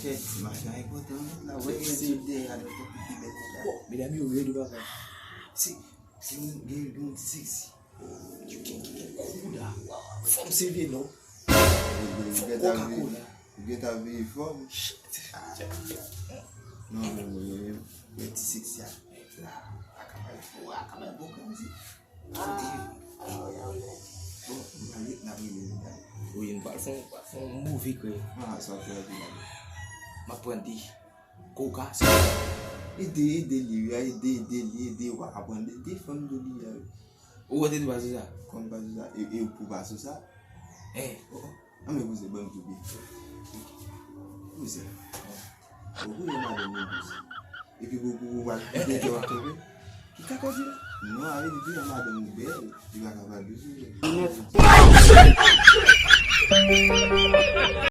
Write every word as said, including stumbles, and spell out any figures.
Kèt, machin enpòtan, la, wè, gen tout dèyè, la, tout ki bèl, la. Bon, medam yo rèd ou pa konn. Si, si gen, gen, gen ti seksi. Ki gen, ki gen kou la. Fòm se vye non. Fòm Coca-Cola. Ou gentan veye fòm. Non, non, non, non, non, ti seksi a. La, a ka bay fò, a ka bay bon kòm si. Bon, n ap rele, n ap rele medam. Wi, n pral fè, n pral fè yon move krèy. Ah, sa fè anpil la. M ap pran de. Koka, sa. Ede, ede li, wi, ede, ede li, ede, ou pa ka pran de, de fanm de li, wi. Ou wè de li pa sou sa? Kòm pa sou sa, e, e ou pou pa sou sa? Eh. Oh, oh. An men kouzen, ban m tou byen. Kouzen. Ou pou yon madanm ou dous. Epi pou, pou, pou, pou, pou, pou, Ki ka koze? Non, ale di yon madanm ou bèl, li pa ka pa dous ou. Nèt.